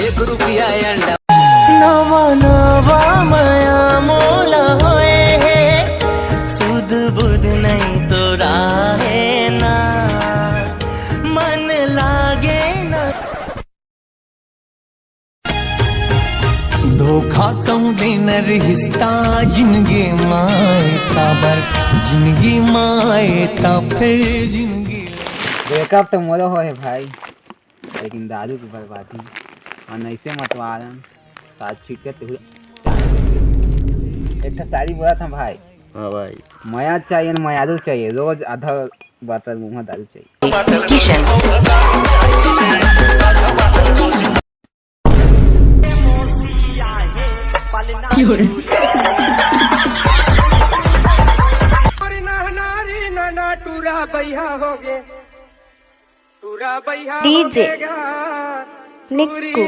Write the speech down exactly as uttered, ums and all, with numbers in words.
एक रुपया अंडा। नवा नवा मया मोला होए हे, सुध बुध नहीं तो राहे ना, मन लागे ना। धोखा कहूँ देना रिश्ता, जिंदगी माए काबर, जिंदगी माए ता फिर जिंदगी। ब्रेकअप तो मोरो होए भाई, लेकिन दारू के बर्बादी और ऐसे मतवालन साथ छीट के तू। एक ठो शायरी बोला था भाई। हाँ भाई। मया चाहिए न मयारू चाहिए, रोज आधा बोतल मुँह दारू चाहिए। किशन। डीजे निक्कू।